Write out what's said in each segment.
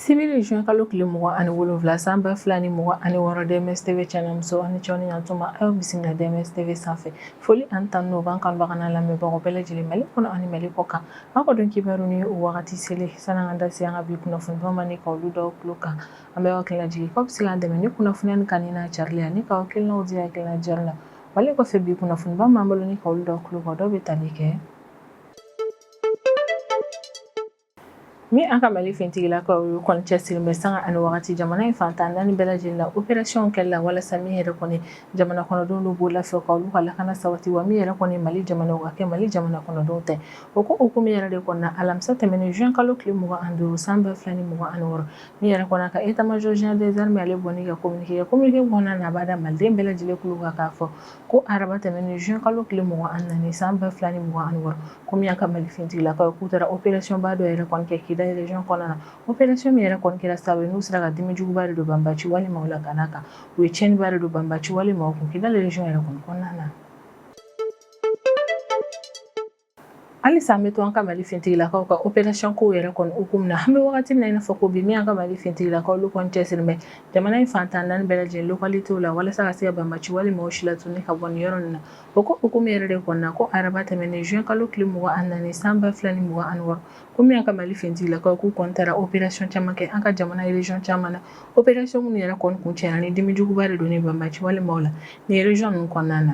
Sibiri juin kalo tile 27 san 2026, DMS TV cɛ muso ani cɛw ni ɲantuma, aw bisimila DMS TV sanfɛ. Foli ani tanu b'an kanubaga n'an lamɛnbagaw bɛɛ lajɛlen, Mali kɔnɔ ani Mali kɔ kan. Aw ka don kibaru ni o wagati seli. Sani an ka da se an ka bi kunnafoni ma ni ka olu dɔw tulo kan, an bɛ aw hakili lajigin k'aw bɛ se k'an dɛmɛ ni kunnafoniya nin kanuni n'a carili ye, ani k'aw hakilinaw di hakilina jari la. Wale kɔfɛ, bi kunnafoniba m'an bolo ni ka olu dɔw tulo kan, dɔw bɛ tali kɛ min an ka Mali finitigilakaw y'u kɔni cɛsiri bɛ sanga ani wagati jamana in fan 14 bɛɛ lajɛlen na opération kɛli la, walasa min yɛrɛ kɔni jamana kɔnɔdenw n'u b'o lafiya, ka olu ka lakana sabati, wa min yɛrɛ kɔni Mali jamana ka kɛ Mali jamana kɔnɔdenw tɛ. O ko hukumu yɛrɛ de kɔnɔna, alamisa tɛmɛnen juin kalo tile 25 san 2026, min yɛrɛ kɔnɔ ka état major général des armées ale bɔ ni ka communiqué kɛ. Communiqué kɔnɔna na, a b'a da Maliden bɛɛ lajɛlen tulo kan k'a fɔ ko araba tɛmɛnen juin kalo tile 24 san 2026, ko min y'an ka Mali finitigilakaw k'u taara opération ba dɔ yɛrɛ kɔni kɛ Kidali région kɔnɔna na. Opération min yɛrɛ kɔni kɛra sababu ye n'u sera ka dimi juguba de don banbaci wale maaw la ka n'a kan, u ye tiɲɛniba de don banbaci wale maaw kun Kidali région yɛrɛ kɔni kɔnɔna na. Halisa an bɛ to an ka Mali finitigilakaw ka opération kow yɛrɛ kɔni hukumu na. An bɛ wagati min na i n'a fɔ ko bi, min y'an ka Mali finitigilakaw olu kɔni cɛsiri bɛ jamana in fan 14 bɛɛ lajɛlen localitéw la, walasa ka se ka banbaci wale maaw si latunu ka bɔ nin yɔrɔ ninnu na. O ko hukumu yɛrɛ de kɔnɔna, ko araba tɛmɛnen juin kalo tile 24 san 2026, ko min y'an ka Mali finitigilakaw k'u kɔni taara opération caman kɛ an ka jamana région caman na, opération minnu yɛrɛ kɔni kuncɛra ni dimi juguba de donnen banbaci wale maaw la nin région ninnu kɔnɔna na.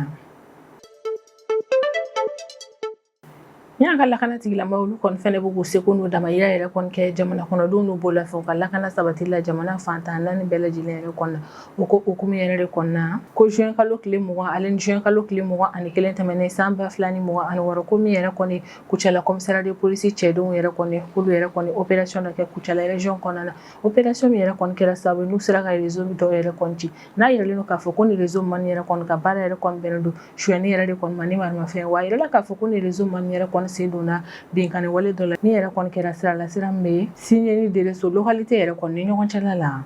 Min y'an ka lakana tigilamaaw olu kɔni fɛnɛ bɛ k'u seko n'u damayira yɛrɛ kɔni kɛ jamana kɔnɔdenw n'u bolofɛnw ka lakana sabati la jamana fan 14 bɛɛ lajɛlen yɛrɛ kɔnɔna. O ko hukumu yɛrɛ de kɔnɔna, ko juin kalo tile 20 ale ni juin kalo tile 21 tɛmɛnen san 2026, ko min yɛrɛ kɔni Kucala commissariat de police cɛdenw yɛrɛ kɔni k'olu yɛrɛ kɔni opération dɔ kɛ Kucala région kɔnɔna na. Opération min yɛrɛ kɔni kɛra sababu ye n'u sera ka réseau dɔw yɛrɛ kɔni ci, n'a yiralen don k'a fɔ ko ni réseau maa yɛrɛ kɔni ka baara yɛrɛ kɔni bɛnnen don sonyɛni yɛrɛ de kɔni ma ni maramafɛn. Wa a yirala k'a fɔ ko ni réseau maa yɛrɛ kɔni sen donna binkanni wale dɔ la min yɛrɛ kɔni kɛra sira la, sira min bɛ Siɲɛ ni Dereso localité yɛrɛ kɔni ni ɲɔgɔn cɛla la.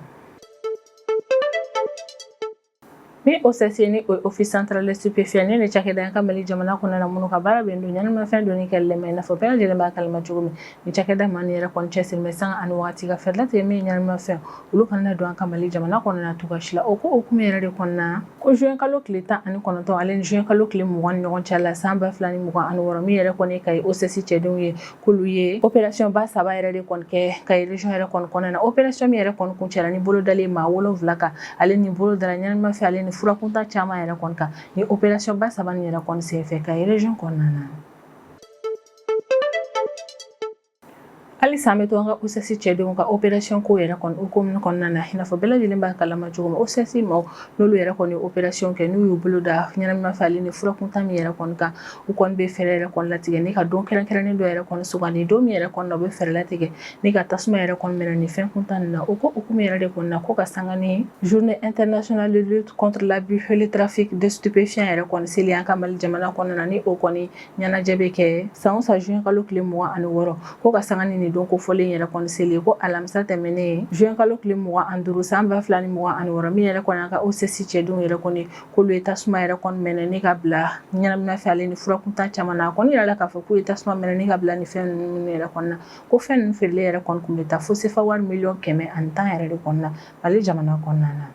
Min OCS ni o Office central des stupéfiants, ni cakɛda an ka Mali jamana kɔnɔna na minnu ka baara bɛn don ɲɛnamafɛn donni kɛlɛli ma, i n'a fɔ bɛɛ lajɛlen b'a kalama cogo min, ni cakɛda maa yɛrɛ kɔni cɛsiri bɛ sanga ani waati ka fɛɛrɛ latigɛ min ye ɲɛnamafɛn olu kana don an ka Mali jamana kɔnɔna na cogoya si la. O ko hukumu yɛrɛ de kɔnɔna, ko juin kalo tile 19 ale ni juin kalo tile 20 ni ɲɔgɔn cɛ la san 2026, min yɛrɛ kɔni Kayi OCS cɛdenw ye, k'olu ye opération ba saba yɛrɛ de kɔni kɛ Kayi région yɛrɛ kɔni kɔnɔna na. Opération min yɛrɛ kɔni kuncɛra ni bolo dalen maa 7 kan, ale ni bolo dara ɲɛnamafɛn ale ni furakunta caman yɛrɛ kɔni kan ni opération ba saba nin yɛrɛ kɔni senfɛ Kayi région kɔnɔna na. Halisa an bɛ to an ka OCS cɛdenw ka opération ko yɛrɛ kɔni hukumu kɔnɔna na, i n'a fɔ bɛɛ lajɛlen b'a kalama cogo min, OCS maaw n'olu yɛrɛ kɔni opération kɛ, n'u y'u bolo da ɲɛnamafɛn ale ni furakunta min yɛrɛ kɔni kan, u kɔni bɛ fɛɛrɛ yɛrɛ kɔni latigɛ ni ka don kɛrɛnkɛrɛnnen dɔ yɛrɛ kɔni sugandi, don min yɛrɛ kɔni na u bɛ fɛɛrɛ latigɛ ni ka tasuma yɛrɛ kɔni mɛnɛ ni fɛn kuntan nin na. O ko hukumu yɛrɛ de kɔnɔna, ko ka sanga ni journée internationale de lutte contre l'abus et le trafic de stupéfiants yɛrɛ kɔni seli an ka Mali jamana kɔnɔna na, ni o kɔni ɲɛnajɛ bɛ kɛ san o san juin kalo tile 26, ko ka sanga ni nin don kofɔlen yɛrɛ kɔni seli, ko alamisa tɛmɛnen juin kalo tile 25 san 2026, min yɛrɛ kɔni an ka OCS cɛdenw yɛrɛ kɔni k'olu ye tasuma yɛrɛ kɔni mɛnɛ ni ka bila ɲɛnaminafɛn ale ni furakuntan caman na. A kɔni yirala k'a fɔ k'u ye tasuma mɛnɛ ni ka bila ni fɛn ninnu yɛrɛ kɔni na, ko fɛn ninnu feereli yɛrɛ kɔni tun bɛ taa fo sefa wari miliyɔn 110 yɛrɛ de kɔnɔna Mali jamana kɔnɔna na.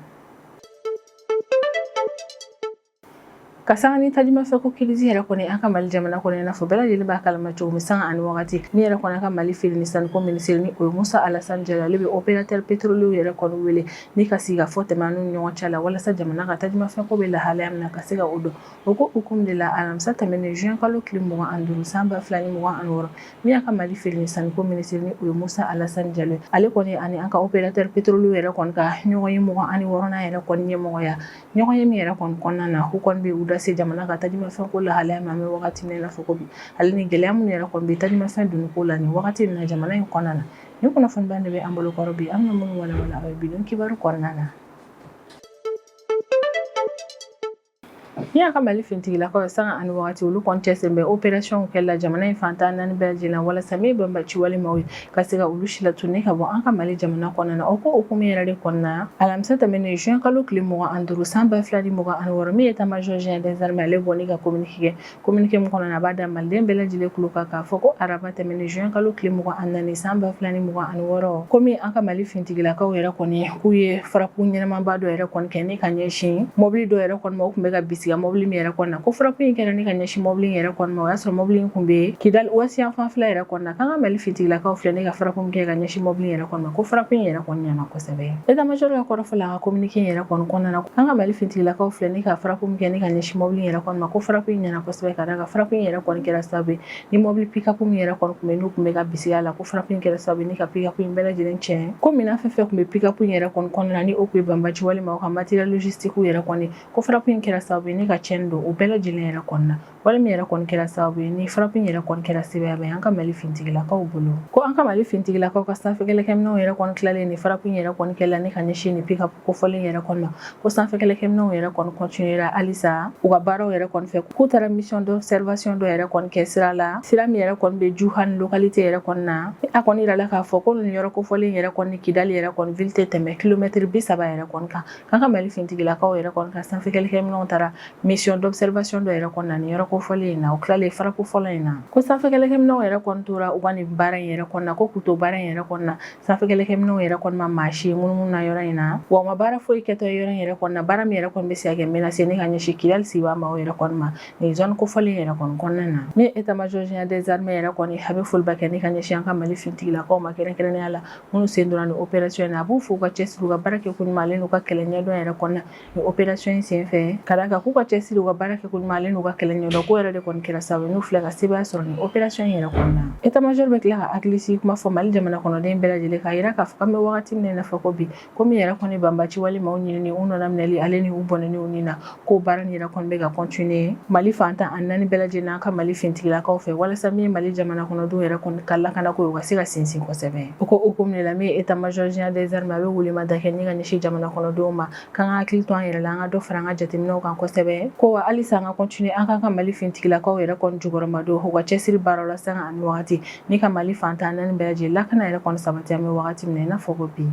Ka sanga ni tajimafɛn ko crise yɛrɛ kɔni an ka Mali jamana kɔnɔ, i n'a fɔ bɛɛ lajɛlen b'a kalama cogo min, sanga ani wagati, min yɛrɛ kɔni an ka Mali feere ni sanniko minisiri, ni o ye Musa Alasani Jalo, ale bɛ opérateur pétrolier yɛrɛ kɔni wele ni ka sigi ka fɔ tɛmɛ an n'u ɲɔgɔn cɛ la, walasa jamana ka tajimafɛn ko bɛ lahalaya min na, ka se ka o dɔn. O ko hukumu de la, alamisa tɛmɛnen juin kalo tile 25 san 2026, min y'an ka Mali feere ni sanniko minisiri, ni o ye Musa Alasani Jalo ye, ale kɔni ani an ka opérateur pétrolier yɛrɛ kɔni ka ɲɔgɔn ye 26nan yɛrɛ kɔni ɲɛmɔgɔya. Ɲɔgɔn ye min yɛrɛ kɔni kɔnɔna na, u kɔni bɛ u da se jamana ka tajimafɛn ko lahalaya ma an bɛ wagati min na i n'a fɔ ko bi, ale ni gɛlɛya minnu yɛrɛ kɔni bɛ tajimafɛn donni ko la nin wagati in na jamana in kɔnɔna na. Nin kunnafoniba de bɛ an bolo kɔrɔ bi, an bɛna minnu walawala aw ye bi don kibaru kɔnɔna na. Ni y'an ka Mali finitigilakaw ye, sanga ani wagati olu kɔni cɛsiri bɛ opération kɛli la jamana in fan 14 bɛɛ lajɛlen na, walasa min ye banbaci walemaw ye, ka se ka olu silatunu ka bɔ an ka Mali jamana kɔnɔna na. O ko hukumu yɛrɛ de kɔnɔna, alamisa tɛmɛnen juin kalo tile 25 san 2026, min ye état-major général des armées, ale bɔ ni ka communiqué kɛ. Communiqué min kɔnɔna na, a b'a da maliden bɛɛ lajɛlen tulo kan k'a fɔ ko araba tɛmɛnen juin kalo tile 24 san 2026, komi an ka Mali finitigilakaw yɛrɛ kɔni k'u ye frappe ɲɛnamaba dɔ yɛrɛ kɔni kɛ ni ka ɲɛsin mobili dɔ yɛrɛ kɔni ma, u tun bɛ ka bisigiya mobili min yɛrɛ kɔni na. Ko frappe in kɛra ni ka ɲɛsin mobili in yɛrɛ kɔni ma, o y'a sɔrɔ mobili in tun bɛ Kidali ouest yan fanfɛla yɛrɛ kɔni na. K'an ka Mali finitigilakaw filɛ ni ka frappe min kɛ ka ɲɛsin mobili in yɛrɛ kɔni ma, ko frappe in yɛrɛ kɔni ɲɛna kosɛbɛ. État-major ka kɔrɔfɔ la, a ka communiqué in yɛrɛ kɔni kɔnɔna na, an ka Mali finitigilakaw filɛ ni ka frappe min kɛ ni ka ɲɛsin mobili in yɛrɛ kɔni ma, ko frappe in ɲɛna kosɛbɛ, ka d'a kan frappe in yɛrɛ kɔni kɛra sababu ye ni mobili pick-up min yɛrɛ kɔni tun bɛ, n'u tun bɛ ka bisigiya la, ko frappe in kɛra sababu ye ni ka pick-up in bɛɛ lajɛlen tiɲɛ. Ko minɛn fɛn fɛn tun bɛ pick-up in yɛrɛ kɔni kɔnɔna na, ni o tun ye banbaci walima u ka matériel logistique yɛrɛ kɔni, ko frappe in kɛra sababu ye ni ka tiɲɛni don o bɛɛ lajɛlen yɛrɛ kɔni na. Wale min yɛrɛ kɔni kɛra sababu ye ni frappe in yɛrɛ kɔni kɛra sebaaya ye an ka Mali finitigilakaw bolo. Ko an ka Mali finitigilakaw ka sanfɛ kɛlɛkɛminɛnw yɛrɛ kɔni tilalen ni frappe in yɛrɛ kɔni kɛla ni ka ɲɛsin ni pick-up kofɔlen yɛrɛ kɔni ma, ko sanfɛ kɛlɛkɛminɛnw yɛrɛ kɔni continuera halisa u ka baaraw yɛrɛ kɔni fɛ. K'u taara mission d'observation dɔ yɛrɛ kɔni kɛ sira la, sira min yɛrɛ kɔni bɛ Juhan localité yɛrɛ kɔni na. A kɔni yirala k'a fɔ ko nin yɔrɔ kofɔlen yɛrɛ kɔni, Kidali yɛrɛ kɔni ville tɛ tɛmɛ kilomɛtiri 30 yɛrɛ kɔni kan. K'an ka Mali finitigilakaw yɛrɛ kɔni ka sanfɛ kɛlɛkɛminɛnw taara mission d'observation dɔ yɛrɛ kɔni na nin yɔrɔ kofɔlen in na, o tilalen frappe fɔlɔ in na. Ko sanfɛ kɛlɛkɛminɛnw yɛrɛ kɔni tora u ka nin baara in yɛrɛ kɔni na, ko k'u to baara in yɛrɛ kɔni na, sanfɛ kɛlɛkɛminɛnw yɛrɛ kɔni ma maa si munumunu na yɔrɔ in na, wa u ma baara foyi kɛtɔ yɔrɔ in yɛrɛ kɔni na, baara min yɛrɛ kɔni bɛ se ka kɛ menace ni ka ɲɛsin Kidali sigibaa maaw yɛrɛ kɔni ma nin zone kofɔlen yɛrɛ kɔni kɔnɔna na. Min état major général des armées yɛrɛ kɔni, a bɛ foliba kɛ ni ka ɲɛsin an ka Mali finitigilakaw ma, kɛrɛnkɛrɛnnenya la minnu sen donna nin opération in na. A b'u fo u ka cɛsiri, u ka baara kɛ ko ɲuman ale n'u ka kɛlɛ ɲɛdɔn yɛrɛ kɔni na nin opération in senfɛ, ka d'a kan k'u ka cɛsiri, u ka baara kɛ ko ɲuman ale n'u ka kɛlɛ ɲɛdɔn ko yɛrɛ de kɔni kɛra sababu ye n'u filɛ ka sebaaya sɔrɔ nin opération in yɛrɛ kɔni na. État major bɛ tila ka hakilisigi kuma fɔ Mali jamana kɔnɔden bɛɛ lajɛlen, k'a yira k'a fɔ k'an bɛ wagati min na i n'a fɔ ko bi, ko min yɛrɛ kɔni banbaci walemaw ɲinini, u nɔnaminɛli ale ni u bɔnɛni u ni na, ko baara nin yɛrɛ kɔni bɛ ka continuer Mali fan 14 bɛɛ lajɛlen an ka Mali finitigilakaw fɛ, walasa min ye Mali jamana kɔnɔdenw yɛrɛ kɔni ka lakanako ye, u ka se ka sinsin kosɛbɛ. O ko hukumu de la, min ye état major général des armées, a bɛ welemada kɛ ni ka ɲɛsin jamana kɔnɔdenw ma, k'an ka hakili to an yɛrɛ la, an ka dɔ fara an ka jateminɛw kan kosɛbɛ. Ko wa halisa an ka continuer an k'an ka Mali finitigilakaw yɛrɛ kɔni jukɔrɔmadon u ka cɛsiri baaraw la sanga ani wagati, ni ka Mali fan 14 bɛɛ lajɛlen lakana yɛrɛ kɔni sabati an bɛ wagati min na i n'a fɔ ko bi.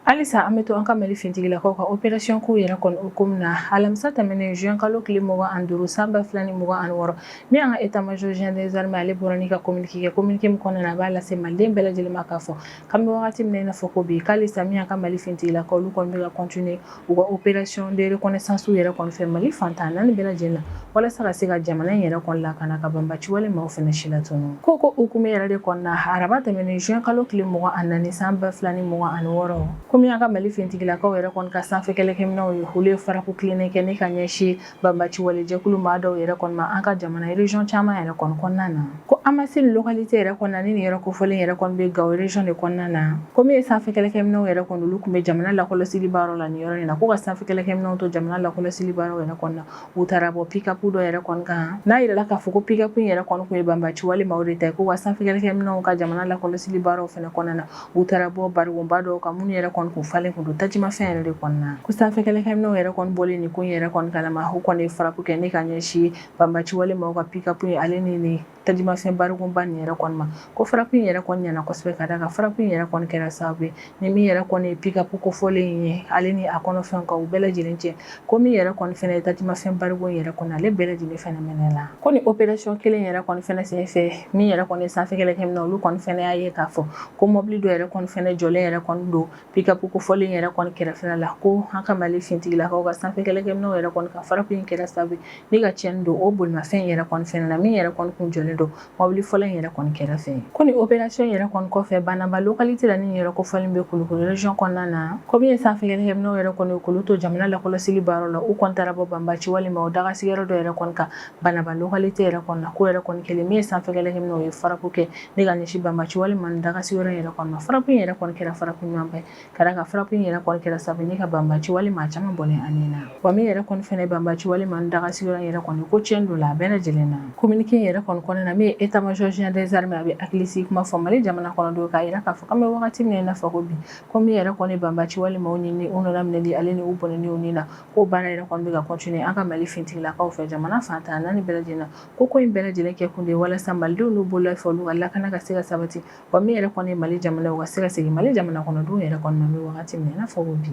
Halisa an bɛ to an ka Mali finitigilakaw ka opération ko yɛrɛ kɔni hukumu na. Alamisa tɛmɛnen juin kalo tile 25 san 2026, min y'an ka état major général des armées, ale bɔra ni ka communiqué kɛ. Communiqué min kɔnɔna na, a b'a lase maliden bɛɛ lajɛlen ma k'a fɔ k'an bɛ wagati min na i n'a fɔ ko bi, k'halisa min y'an ka Mali finitigilakaw, olu kɔni bɛ ka continuer u ka opération de reconnaissance yɛrɛ kɔni fɛ Mali fan 14 bɛɛ lajɛlen na, walasa ka se ka jamana in yɛrɛ kɔni lakana, ka banbaci wale maaw fana silatunu. Ko hukumu yɛrɛ de kɔnɔna, araba tɛmɛnen juin kalo tile 24 san 2026, komi an ka Mali finitigilakaw yɛrɛ kɔni ka sanfɛ kɛlɛkɛminɛnw ye, olu ye frappe tilennen kɛ ni ka ɲɛsin banbaci wale jɛkulu maa dɔw yɛrɛ kɔni ma an ka jamana région caman yɛrɛ kɔni kɔnɔna na. Ko Amasine localité yɛrɛ kɔnɔna ni nin yɔrɔ kofɔlen yɛrɛ kɔni bɛ Gao région de kɔnɔna na, ko min ye sanfɛ kɛlɛkɛminɛnw yɛrɛ kɔni, olu tun bɛ jamana lakɔlɔsili baaraw la nin yɔrɔ in na, ko ka sanfɛ kɛlɛkɛminɛnw to jamana lakɔlɔsili baaraw yɛrɛ kɔnɔna, u taara bɔ pick-up dɔ yɛrɛ kɔni kan. N'a yirala k'a fɔ ko pick-up in yɛrɛ kɔni tun ye banbaci wale maaw de ta ye, ko ka sanfɛ kɛlɛkɛminɛnw ka jamana lakɔlɔsili baaraw fana kɔnɔna na, u taara bɔ barigonba dɔw kan minnu yɛrɛ kɔni kun falen kun don tajimafɛn yɛrɛ de kɔnɔna. Ko sanfɛ kɛlɛkɛminɛnw yɛrɛ kɔni bɔlen nin ko in yɛrɛ kɔni kalama, u kɔni ye frappe kɛ ni ka ɲɛsin banbaci wale maaw ka pick-up ye ale ni tajimafɛn barigonba nin yɛrɛ kɔni ma. Ko frappe in yɛrɛ kɔni ɲɛna kosɛbɛ, ka d'a kan frappe in yɛrɛ kɔni kɛra sababu ye ni min yɛrɛ kɔni ye pick-up kofɔlen in ye ale ni a kɔnɔfɛnw ka u bɛɛ lajɛlen tiɲɛ. Ko min yɛrɛ kɔni fɛnɛ ye tajimafɛn barigon yɛrɛ kɔni, ale bɛɛ lajɛlen fɛnɛ mɛnɛ la. Ko ni opération kelen yɛrɛ kɔni fɛnɛ senfɛ, min yɛrɛ kɔni ye sanfɛ kɛlɛkɛminɛn, olu kɔni fɛnɛ y'a ye k'a fɔ ko mɔbili dɔ yɛrɛ kɔni fɛnɛ jɔlen yɛrɛ kɔni don pick-up kofɔlen yɛrɛ kɔni kɛrɛfɛla la. Ko an ka Mali finitigilakaw ka sanfɛ kɛlɛkɛminɛnw yɛrɛ kɔni ka frappe in kɛra sababu ye ni ka tiɲɛni don o bolimafɛn yɛrɛ kɔni fɛnɛ na, min yɛrɛ kɔni kun jɔlen don mɔbili fɔlɔ in yɛrɛ kɔni kɛrɛfɛ. Ko ni opération yɛrɛ kɔni kɔfɛ, Banaba localité la ni yɛrɛ kofɔlen bɛ Kulukoro région kɔnɔna na, ko min ye sanfɛ kɛlɛkɛminɛnw yɛrɛ kɔni k'olu to jamana lakɔlɔsili baaraw la, u kɔni taara bɔ banbaci walima o dagasigiyɔrɔ dɔ yɛrɛ kɔni kan Banaba localité yɛrɛ kɔni na. Ko yɛrɛ kɔni kɛlen, min ye sanfɛ kɛlɛkɛminɛnw ye frappe kɛ ni ka ɲɛsin banbaci walima dagasigiyɔrɔ yɛrɛ kɔni ma. Frappe in yɛrɛ kɔni kɛra frappe ɲumanba ye, ka d'a kan frappe in yɛrɛ kɔni kɛra sababu ni ka banbaci walima caman bɔnɛ a ni na. Wa min yɛrɛ kɔni fɛnɛ banbaci walima dagasigiyɔrɔ yɛrɛ kɔni, ko tiɲɛ don la a bɛɛ lajɛlen na. Communiqué in yɛrɛ kɔni kɔnɔna na, min ye état major général des armées, a bɛ hakilisigi kuma fɔ Mali jamana kɔnɔdenw k'a jira k'a fɔ k'an bɛ wagati min na i n'a fɔ ko bi, ko min yɛrɛ kɔni banbaci walima u ɲini u nana minɛli ale ni u bɔnɛni u ni na, ko baara yɛrɛ kɔni bɛ ka continuer an ka Mali finitigilakaw fɛ jamana fan 14 bɛɛ lajɛlen na. Ko in bɛɛ lajɛlen kɛ kun de ye walasa malidenw n'u bololafɛnw, olu ka lakana ka se ka sabati, wa min yɛrɛ kɔni ye Mali jamana ye, u ka se ka segin Mali jamana kɔnɔdenw yɛrɛ kɔni ma. An bɛ wagati min na i n'a fɔ ko bi,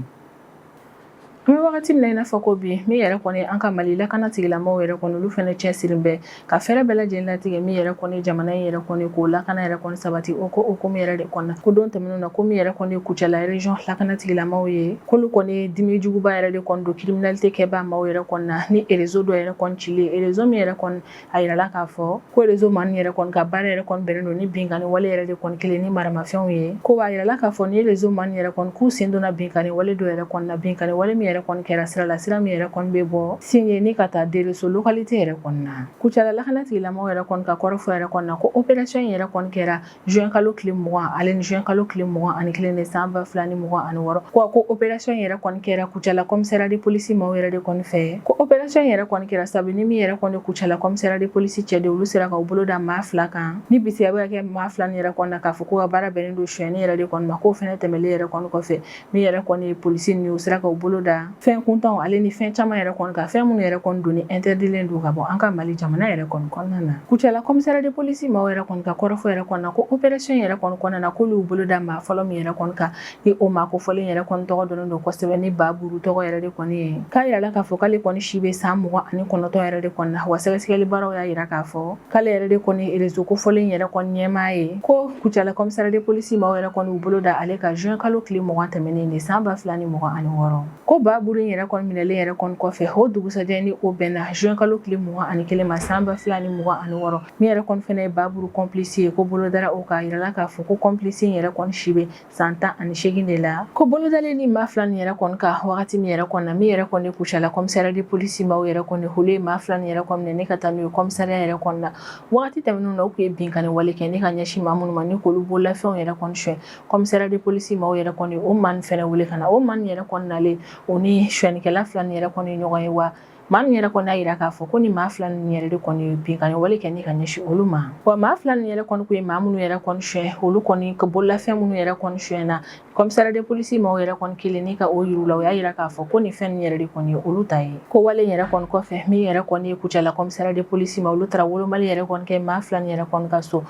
an bɛ wagati min na i n'a fɔ ko bi, min yɛrɛ kɔni an ka Mali lakana tigilamɔgɔw yɛrɛ kɔni, olu fana cɛsiri bɛ ka fɛɛrɛ bɛɛ lajɛlen latigɛ min yɛrɛ kɔni jamana in yɛrɛ kɔni k'o lakana yɛrɛ kɔni sabati. O ko hukumu yɛrɛ de kɔnɔna, ko don tɛmɛnenw na, ko min yɛrɛ kɔni Kucala région lakana tigilamɔgɔw ye, k'olu kɔni dimi juguba yɛrɛ de kɔni don criminalité kɛbaa maaw yɛrɛ kɔni na ni réseau dɔ yɛrɛ kɔni cilen, réseau min yɛrɛ kɔni a yirala k'a fɔ ko réseau maa yɛrɛ kɔni ka baara yɛrɛ kɔni bɛnnen don ni binkanni wale yɛrɛ de kɔni kelen ni maramafɛnw ye. Ko a yirala k'a fɔ ni réseau maa yɛrɛ kɔni k'u sen donna binkanni wale dɔ yɛrɛ kɔni na, binkanni wale min yɛrɛ kɔni kɛra sira la, sira min yɛrɛ kɔni bɛ bɔ Singe ni ka taa Dereso localité yɛrɛ kɔni na. Kucala lakana tigilamɔgɔw yɛrɛ kɔni ka kɔrɔfɔ yɛrɛ kɔni na, ko opération yɛrɛ kɔni kɛra juin kalo tile 20 ale ni juin kalo tile 21 de san 2026. Ko opération yɛrɛ kɔni kɛra Kucala commissariat de police maaw yɛrɛ de kɔni fɛ. Ko opération yɛrɛ kɔni kɛra sabu ni min yɛrɛ kɔni Kucala commissariat de police cɛ de, olu sera ka u bolo da maa fila kan ni bisiya bɛ ka kɛ maa fila nin yɛrɛ kɔni na k'a fɔ ko ka baara bɛnnen don sonyɛni yɛrɛ de kɔni ma. K'o fɛnɛ tɛmɛlen yɛrɛ kɔni kɔfɛ, min yɛrɛ kɔni ye polisi ni u sera ka u bolo da fɛn kuntanw ale ni fɛn caman yɛrɛ kɔni kan, fɛn minnu yɛrɛ kɔni donni interditlen don ka bɔ an ka Mali jamana yɛrɛ kɔni kɔnɔna na. Kucala commissariat de police maaw yɛrɛ kɔni ka kɔrɔfɔ yɛrɛ kɔni na, ko opération yɛrɛ kɔni kɔnɔna na, k'olu y'u bolo da maa fɔlɔ min yɛrɛ kɔni kan, ni o maa kofɔlen yɛrɛ kɔni tɔgɔ dɔnnen don kosɛbɛ ni Baburu tɔgɔ yɛrɛ de kɔni ye. K'a yirala k'a fɔ k'ale kɔni si bɛ san 29 yɛrɛ de kɔni na, wa sɛgɛsɛgɛli baaraw y'a yira k'a fɔ k'ale yɛrɛ de kɔni réseau kofɔlen yɛrɛ kɔni ɲɛmaa ye. Ko Kucala commissariat de police maaw yɛrɛ kɔni y'u bolo da ale kan juin kalo tile 20 tɛmɛnen de san 2026. Ko Baburu in yɛrɛ kɔni minɛlen yɛrɛ kɔni kɔfɛ, o dugusajɛ ni o bɛnna juin kalo tile 21 ma san 2026, min yɛrɛ kɔni fɛnɛ ye Baburu complice ye, ko bolo dara o kan. A yirala k'a fɔ ko complice in yɛrɛ kɔni si bɛ san 18 de la. Ko bolodalen ni maa fila nin yɛrɛ kɔni kan wagati min yɛrɛ kɔni na, min yɛrɛ kɔni Kucala commissariat de police maaw yɛrɛ kɔni, olu ye maa fila nin yɛrɛ kɔni minɛ ni ka taa n'u ye commissariat yɛrɛ kɔni na. Wagati tɛmɛnenw na, u tun ye binkanni wale kɛ ni ka ɲɛsin maa minnu ma ni k'olu bololafɛnw yɛrɛ kɔni suɲɛ, commissariat de police maaw yɛrɛ kɔni o maa nin fɛnɛ wele ka na. O maa nin yɛrɛ kɔni nalen, o ni sonyɛnikɛla fila nin yɛrɛ kɔni ɲɔgɔn ye, wa maa nin yɛrɛ kɔni y'a yira k'a fɔ ko ni maa fila nin yɛrɛ de kɔni ye binkanni wale kɛ ni ka ɲɛsin olu ma. Wa maa fila nin yɛrɛ kɔni kun ye maa minnu yɛrɛ kɔni suɲɛ, olu kɔni ka bololafɛn minnu yɛrɛ kɔni suɲɛna, commissariat de police maaw yɛrɛ kɔni kelen ni ka o yir'u la, o y'a yira k'a fɔ ko nin fɛn nin yɛrɛ de kɔni ye olu ta ye. Ko wale yɛrɛ kɔni kɔfɛ, min yɛrɛ kɔni ye Kucala commissariat de police ma, olu taara wolomali yɛrɛ kɔni kɛ maa fila nin yɛrɛ kɔni ka so.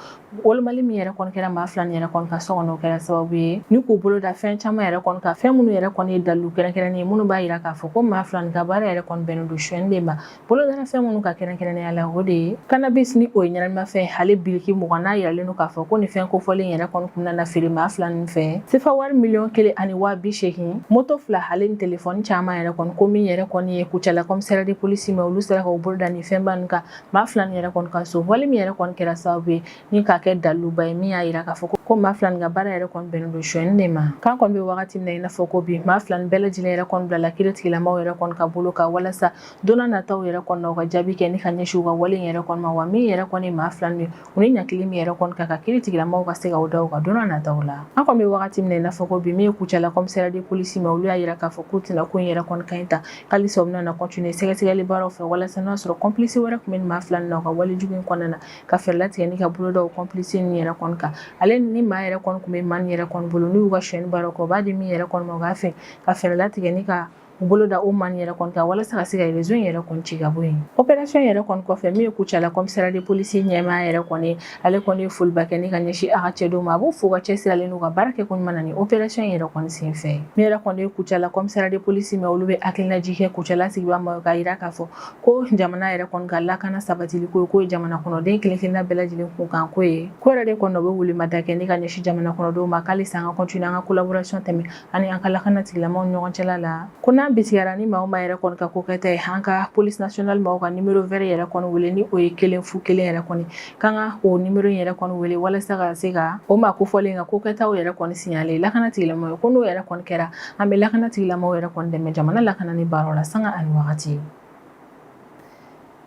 Wolomali min yɛrɛ kɔni kɛra maa fila nin yɛrɛ kɔni ka so kɔnɔ, o kɛra sababu ye ni k'u bolo da fɛn caman yɛrɛ kɔni kan, fɛn minnu yɛrɛ kɔni ye dalilu kɛrɛnkɛrɛnnen ye minnu b'a yira k'a fɔ ko maa fila nin ka baara yɛrɛ kɔni bɛnnen don sonyɛni de ma. Bolodara fɛn minnu ka kɛrɛnkɛrɛnnenya la, o de ye cannabis ni o ye ɲɛnaminimafɛn ale biriki 20, n'a yiralen don k'a fɔ ko nin fɛn kofɔlen yɛrɛ kɔni kun nana feere maa fila nin fɛ sefa wari 1,080 million, moto fila ale ni telefɔni caman yɛrɛ kɔni. Ko min yɛrɛ kɔni ye Kucala commissariat de police ma, olu sera k'u bolo da nin fɛnba nin kan maa fila nin yɛrɛ kɔni ka so. Wale min yɛrɛ kɔni kɛra sababu ye ni k'a kɛ daliluba ye min y'a yira k'a fɔ ko maa fila nin ka baara yɛrɛ kɔni bɛnnen don sonyɛni de ma. K'an kɔni bɛ wagati min na i n'a fɔ ko bi, maa fila nin bɛɛ lajɛlen yɛrɛ kɔni bilala kiiritigilamaw yɛrɛ kɔni ka bolo kan walasa don nataw yɛrɛ kɔni na, u ka jaabi kɛ ni ka ɲɛsin u ka wale in yɛrɛ kɔni ma. Wa min yɛrɛ kɔni maa fila nin, u ni ɲankili min yɛrɛ kɔni ka kiiritigilamaw ka se ka o da u ka don nataw la. An kɔni bɛ wagati min na i n'a fɔ ko bi, min ye Kucala commissariat de police ma, olu y'a yira k'a fɔ k'u tɛna ko in yɛrɛ kɔni kan ta, k'alisa u bɛna continuer sɛgɛsɛgɛli baaraw fɛ walasa n'a sɔrɔ complice wɛrɛ tun bɛ nin maa fila nin na u ka wale jugu in kɔnɔna na, ka fɛɛrɛ latigɛ ni ka bolo da o complice nin yɛrɛ kɔni kan, ale ni maa yɛrɛ kɔni tun bɛ maa nin yɛrɛ kɔni bolo n'u y'u ka sonyɛni baaraw kɛ, u b'a di min yɛrɛ kɔni ma u k'a fɛ, ka fɛɛrɛ latigɛ ni ka u bolo da o maa nin yɛrɛ kɔni kan walasa ka se ka réseau in yɛrɛ kɔni ci ka bɔ yen. Opération yɛrɛ kɔni kɔfɛ, min ye Kucala commissariat de police ɲɛmaa yɛrɛ kɔni, ale kɔni ye foliba kɛ ni ka ɲɛsin a ka cɛdenw ma. A b'u fo ka cɛsiri n'u ka baara kɛ ko ɲuman na ni opération yɛrɛ kɔni senfɛ. Min yɛrɛ kɔni ye Kucala commissariat de police ma, olu bɛ hakilinajigin kɛ Kucala sigibaa ma k'a yira k'a fɔ ko jamana yɛrɛ kɔni ka lakana sabatili ko ye, k'o ye jamana kɔnɔden kelen kelenna bɛɛ lajɛlen kunkan ko ye. Ko yɛrɛ de kɔni, u bɛ welemada kɛ ni ka ɲɛsin jamana kɔnɔdenw ma k'alisa an ka continuer an ka collaboration tɛmɛ ani an ka lakana tigilamaw ni ɲɔgɔn cɛla la. Ko n'an bisigiyara ni maa o maa yɛrɛ kɔni ka ko kɛta ye, an ka police nationale maaw ka numéro vert yɛrɛ kɔni wele, ni o ye 101 yɛrɛ kɔni, k'an ka o numéro in yɛrɛ kɔni wele walasa ka se ka o maa kofɔlen ka ko kɛtaw yɛrɛ kɔni signaler lakana tigilamaw ye. Ko n'o yɛrɛ kɔni kɛra, an bɛ lakana tigilamaw yɛrɛ kɔni dɛmɛ jamana lakanani baaraw la sanga ani wagati.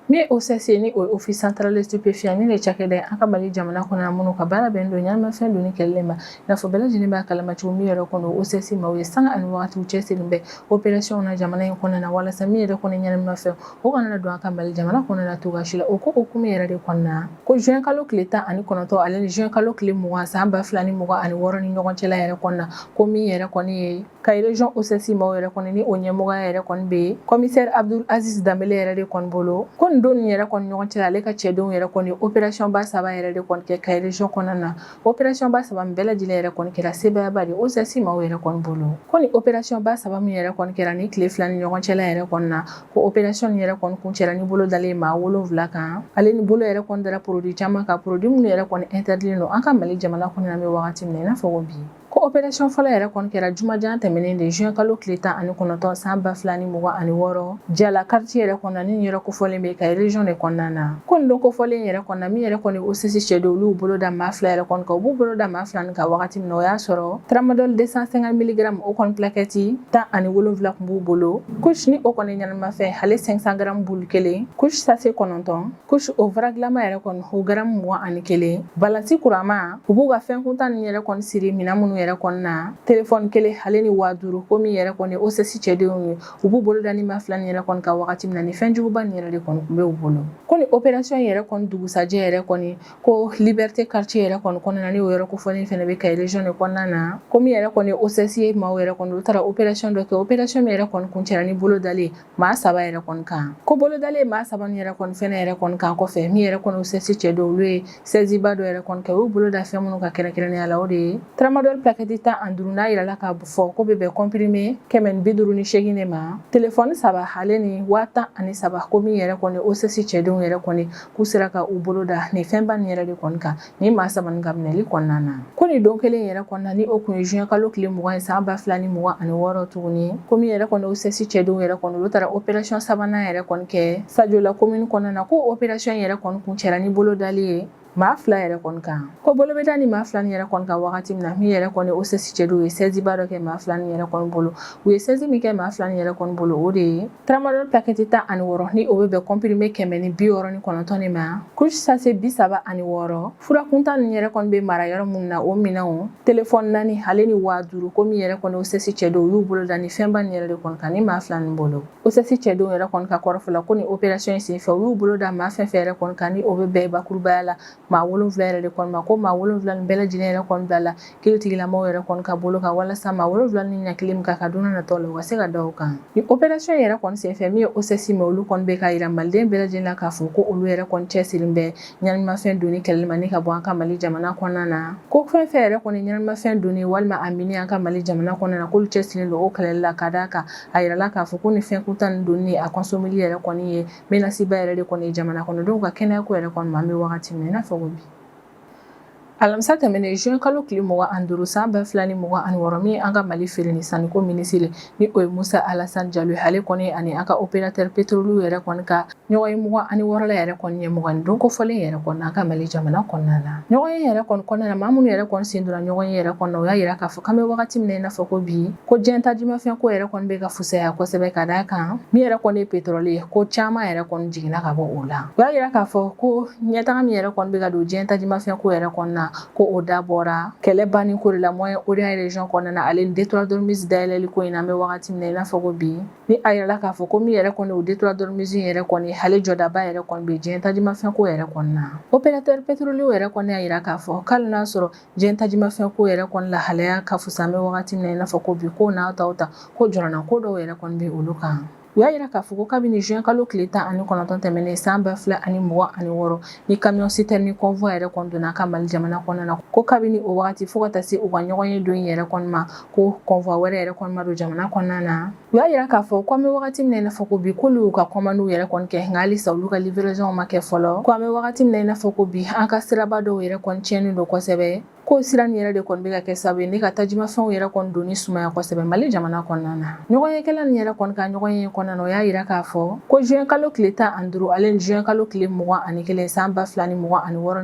Min ye OCS ye, ni o ye Office central des stupéfiants, ni de cakɛda ye an ka Mali jamana kɔnɔna minnu ka baara bɛnnen don ɲɛnamafɛn donni kɛlɛli ma. I n'a fɔ bɛɛ lajɛlen b'a kalama cogo min yɛrɛ kɔnɔ, OCS maaw ye sanga ani wagati u cɛsirilen bɛ opération na jamana in kɔnɔna na, walasa min yɛrɛ kɔni ɲɛnamafɛn o kana na don an ka Mali jamana kɔnɔna na cogoya si la. O ko hukumu yɛrɛ de kɔnɔna, ko juin kalo tile 19 ale ni juin kalo tile 20 san 2026 ni ɲɔgɔn cɛla yɛrɛ kɔnɔna, ko min yɛrɛ kɔni ye Kayi région OCS maaw yɛrɛ kɔni, ni o ɲɛmɔgɔya yɛrɛ kɔni bɛ yen commissaire Abdul Aziz Danbele yɛrɛ de kɔni bolo, ko nin don nin yɛrɛ kɔni ɲɔgɔn cɛ, ale ka cɛdenw yɛrɛ kɔni opération ba saba yɛrɛ de kɔni kɛ Kayi région kɔnɔna na. Opération ba saba min bɛɛ lajɛlen yɛrɛ kɔni kɛra sebaayaba de OCS maaw yɛrɛ kɔni bolo. Ko ni opération ba saba min yɛrɛ kɔni kɛra ni tile 2 ni ɲɔgɔn cɛla yɛrɛ kɔni na, ko opération nin yɛrɛ kɔni kuncɛra ni bolo dalen maa 7 kan, ale ni bolo yɛrɛ kɔni dara produit caman kan, produit minnu yɛrɛ kɔni interdit don an ka Mali jamana kɔnɔna na bɛ wagati min na i n'a fɔ ko bi. Ko opération fɔlɔ yɛrɛ kɔni kɛra jumajan tɛmɛnen de, juin kalo tile 19 san 2026, Jala quartier yɛrɛ kɔnɔna, ni yɔrɔ kofɔlen bɛ Kayi région de kɔnɔna na. Ko nin don kofɔlen yɛrɛ kɔnɔna, min yɛrɛ kɔni OCS cɛdenw, olu bolo da maa 2 yɛrɛ kɔni kan. U b'u bolo da maa 2 nin kan wagati min na, o y'a sɔrɔ tramadol 250 milligrammes o kɔni plaquette 17 tun b'u bolo, kush ni o kɔni ɲɛnamafɛn ale 500 grammes bulu kelen, kush sachet 9, kush o furagilama yɛrɛ kɔni o garamu 21, balance kurama, u b'u ka fɛn kuntan nin yɛrɛ kɔni siri minɛn minnu yɛrɛ kɔni na, telefɔni kelen ale ni 5000. Ko min yɛrɛ kɔni OCS cɛdenw ye, u b'u bolo da ni maa 2 nin yɛrɛ kɔni kan wagati min na, ni fɛn juguba nin yɛrɛ de kɔni tun bɛ u bolo. Ko ni opération yɛrɛ kɔni dugusajɛ yɛrɛ kɔni, ko Liberté quartier yɛrɛ kɔni kɔnɔna na, ni o yɔrɔ kofɔlen fɛnɛ bɛ Kayi région de kɔnɔna na, ko min yɛrɛ kɔni OCS ye maaw yɛrɛ kɔni, olu taara opération dɔ kɛ, opération min yɛrɛ kɔni kuncɛra ni bolo dalen maa 3 yɛrɛ kɔni kan. Ko bolo dalen maa 3 nin yɛrɛ kɔni fɛnɛ yɛrɛ kɔni kan kɔfɛ, min yɛrɛ kɔni OCS cɛdenw, olu ye saisie ba dɔ yɛrɛ kɔni kɛ. U y'u bolo da fɛn minnu kan kɛrɛnkɛrɛnnenya la, o de ye tramadol plaquette 15, n'a yirala k'a fɔ ko bɛ bɛn comprimé 158 de ma, telefɔni 3 ale ni 13,000. Ko min yɛrɛ kɔni OCS cɛdenw yɛrɛ kɔni k'u sera ka u bolo da nin fɛnba nin yɛrɛ de kɔni kan ni maa 3 nin ka minɛli kɔnɔna na. Ko nin don kelen yɛrɛ kɔnɔna, ni o kun ye juin kalo tile 20 ye san 2026 tuguni, ko min yɛrɛ kɔni OCS cɛdenw yɛrɛ kɔni, olu taara opération sabanan yɛrɛ kɔni kɛ Sadiola commune kɔnɔna na. Ko opération yɛrɛ kɔni kuncɛra ni bolo dali ye maa 2 yɛrɛ kɔni kan. Ko bolo bɛ da ni maa 2 nin yɛrɛ kɔni kan wagati min na, min yɛrɛ kɔni OCS cɛdenw ye saisie ba dɔ kɛ maa 2 nin yɛrɛ kɔni bolo. U ye saisie min kɛ maa 2 nin yɛrɛ kɔni bolo, o de ye tramadol plaquette 16, ni o bɛ bɛn comprimé 169 de ma, kush sachet 36, fura kuntan nin yɛrɛ kɔni bɛ mara yɔrɔ minnu na, o minɛnw, telefɔni 4 ale ni 5000. Ko min yɛrɛ kɔni OCS cɛdenw, u y'u bolo da ni fɛnba nin yɛrɛ de kɔni kan ni maa 2 nin bolo. OCS cɛdenw yɛrɛ kɔni ka kɔrɔfɔ la, ko ni opération in senfɛ, u y'u bolo da maa fɛn fɛn yɛrɛ kɔni kan, ni o bɛ bɛn bakurubaya la maa 7 yɛrɛ de kɔni ma, ko maa 7 nin bɛɛ lajɛlen yɛrɛ kɔni bila la kiiritigilamaw yɛrɛ kɔni ka bolo kan, walasa maa 7 ni ɲankili min ka kan don nataw la, u ka se ka da o kan. Ni opération yɛrɛ kɔni senfɛ, min ye OCS ma, olu kɔni bɛ ka yira maliden bɛɛ lajɛlen la k'a fɔ ko olu yɛrɛ kɔni cɛsirilen bɛ ɲɛnamafɛn donni kɛlɛli ma ni ka bɔ an ka Mali jamana kɔnɔna na. Ko fɛn fɛn yɛrɛ kɔni ɲɛnamafɛn donni walima a minni an ka Mali jamana kɔnɔna na, k'olu cɛsirilen don o kɛlɛli la, ka d'a kan a yirala k'a fɔ ko ni fɛn kuntan nin donni, a consommeli yɛrɛ kɔni ye menace ba yɛrɛ de kɔni ye jamana kɔnɔdenw ka kɛnɛya ko yɛrɛ kɔni ma an bɛ wagati min na i n'a fɔ ko bi. Alamisa tɛmɛnen, juin kalo tile 25 san 2026, min an ka Mali feere ni sanniko minisiri, ni o ye Musa Alasani Jalo ye, ale kɔni ani an ka opérateur pétrolier yɛrɛ kɔni ka ɲɔgɔn ye 26la yɛrɛ kɔni ɲɛmɔgɔ ni don kofɔlen yɛrɛ kɔni an ka Mali jamana kɔnɔna na. Ɲɔgɔn ye yɛrɛ kɔni kɔnɔna na, maa minnu yɛrɛ kɔni sen donna ɲɔgɔn ye yɛrɛ kɔnɔ, o y'a yira k'a fɔ k'an bɛ wagati min na i n'a fɔ ko bi, ko diɲɛ tajimafɛn ko yɛrɛ kɔni bɛ ka fusaya kosɛbɛ, ka d'a kan min yɛrɛ kɔni ye pétrole ye, ko caman yɛrɛ kɔni jiginna ka bɔ o la. O y'a yira k'a fɔ ko ɲɛtaga min yɛrɛ kɔni bɛ ka don diɲɛ tajimafɛn ko yɛrɛ kɔni na, ko o da bɔra kɛlɛ banni ko de la Moyen-Orient région kɔnɔna na, ale ni détroit d'Ormuz dayɛlɛli ko in na an bɛ wagati min na i n'a fɔ ko bi, ni a yirala k'a fɔ ko min yɛrɛ kɔni o détroit d'Ormuz yɛrɛ kɔni, ale jɔdaba yɛrɛ kɔni bɛ diɲɛ tajimafɛn ko yɛrɛ kɔni na. Opérateur pétrolier yɛrɛ kɔni y'a yira k'a fɔ k'ale n'a sɔrɔ diɲɛ tajimafɛn ko yɛrɛ kɔni lahalaya ka fisa an bɛ wagati min na i n'a fɔ ko bi, ko n'a ta o ta, ko jɔrɔna ko dɔw yɛrɛ kɔni bɛ olu kan. U y'a yira k'a fɔ ko kabini juin kalo tile 19 tɛmɛnen san 2026, ni camion citerne convoi yɛrɛ kɔni donna ka Mali jamana kɔnɔna na, ko kabini o wagati fo ka taa se u ka ɲɔgɔn ye don yɛrɛ kɔni ma, ko convoi wɛrɛ yɛrɛ kɔni ma don jamana kɔnɔna na. U y'a yira k'a fɔ ko an bɛ wagati min na i n'a fɔ ko bi, k'olu y'u ka commandes yɛrɛ kɔni kɛ, nka halisa olu ka livraison ma kɛ fɔlɔ. Ko an bɛ wagati min na i n'a fɔ ko bi, an ka siraba dɔw yɛrɛ kɔni tiɲɛnen don kosɛbɛ. Ko sira nin yɛrɛ de kɔni bɛ ka kɛ sababu ye ni ka tajimafɛnw yɛrɛ kɔni donni sumaya kosɛbɛ Mali jamana kɔnɔna na. Ɲɔgɔnyekɛla nin yɛrɛ kɔni ka ɲɔgɔnye kɔnɔna na, o y'a yira k'a fɔ ko juin kalo tile 15 ale ni juin kalo tile 21 san 2026 ni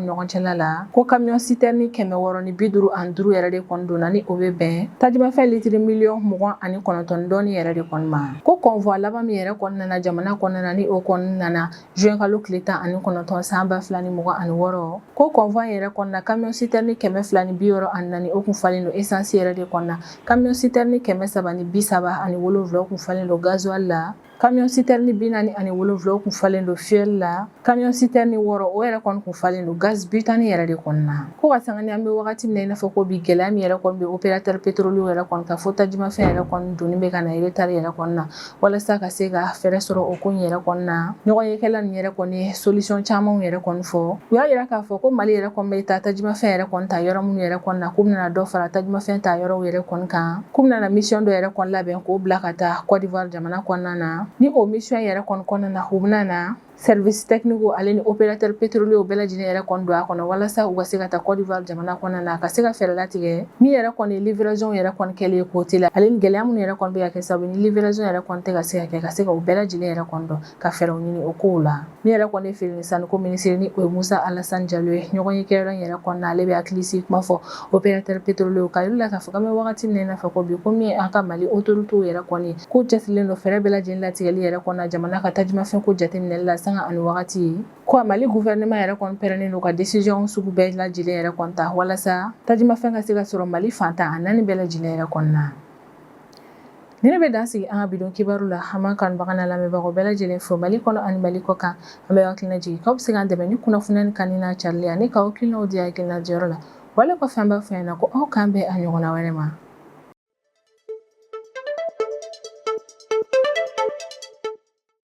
ɲɔgɔn cɛla la, ko camion citerne 655 yɛrɛ de kɔni donna, ni o bɛ bɛn tajimafɛn litiri miliyɔn 29 dɔɔni yɛrɛ de kɔni ma. Ko convoi laban min yɛrɛ kɔni nana jamana kɔnɔna na, ni o kɔni nana juin kalo tile 19 san 2026, ko convoi yɛrɛ kɔnɔna na, camion citerne 264, o kun falen don essence yɛrɛ de kɔnɔna, camion citerne 337, o kun falen don gasoil la, camion citerne 47, o kun falen don fuel la, camion citerne 6, o yɛrɛ kɔni kun falen don gaz butane yɛrɛ de kɔnɔna. Ko ka sanga ni an bɛ wagati min na i n'a fɔ ko bi, gɛlɛya min yɛrɛ kɔni bɛ opérateur pétrolier yɛrɛ kɔni kan, fo tajimafɛn yɛrɛ kɔni donni bɛ ka na retard yɛrɛ kɔnɔna na, walasa ka se ka fɛɛrɛ sɔrɔ o ko in yɛrɛ kɔnɔna na, ɲɔgɔnyekɛla nin yɛrɛ kɔni ye solution camanw yɛrɛ kɔni fɔ. U y'a yira k'a fɔ ko Mali yɛrɛ kɔni bɛ taa tajimafɛn yɛrɛ kɔni ta yɔrɔ minnu yɛrɛ kɔni na, k'u bɛna dɔ fara tajimafɛn ta yɔrɔw yɛrɛ kɔni kan, k'u bɛna mission dɔ yɛrɛ kɔni labɛn k'o bila ka taa Côte d'Ivoire jamana kɔnɔna na. Ni o mission yɛrɛ kɔni kɔnɔna na, u bɛna na service technique ale ni opérateur pétrolier bɛɛ lajɛlen yɛrɛ kɔni don a kɔnɔ, walasa u ka se ka taa Côte d'Ivoire jamana kɔnɔna na, ka se ka fɛɛrɛ latigɛ min yɛrɛ kɔni livraison yɛrɛ kɔni kɛlen ye k'o teliya, ale ni gɛlɛya minnu yɛrɛ kɔni bɛ ka kɛ sababu ni livraison yɛrɛ kɔni tɛ ka se ka kɛ, ka se ka o bɛɛ lajɛlen yɛrɛ kɔni dɔn, ka fɛɛrɛw ɲini o kow la. Min yɛrɛ kɔni ye feere ni sanniko minisiri, ni o ye Musa Alasani Jalo ye, ɲɔgɔnye kɛyɔrɔ in yɛrɛ kɔnɔna, ale bɛ hakili sigi kuma fɔ opérateur pétrolier ka yir'u la k'a fɔ k'an bɛ wagati min na i n'a fɔ ko bi, ko min ye an ka Mali autorité yɛrɛ kɔni k'u cɛsirilen don fɛɛrɛ bɛɛ lajɛlen latigɛli yɛrɛ kɔnɔna jamana ka tajimafɛn ko jateminɛli la sanga ani wagati, ko Mali gouvernement yɛrɛ kɔni pɛrɛnnen don ka décision sugu bɛɛ lajɛlen yɛrɛ kɔni ta walasa tajimafɛn ka se ka sɔrɔ Mali fan 14 bɛɛ lajɛlen yɛrɛ kɔnɔna. Ni ne bɛ dan sigi an ka bi don kibaru la. An b'an kanubaga n'a lamɛnbagaw bɛɛ lajɛlen fo Mali kɔnɔ ani Mali kɔ kan. An bɛ hakilina jigin k'aw bɛ se k'an dɛmɛ ni kunnafoniya ni kanuni n'a carili ani k'aw hakilinaw di hakilina diyɔrɔ la. Wale kɔfɛ, an b'a fɔ ɲɛna ko aw k'an bɛn a ɲɔgɔnna wɛrɛ ma.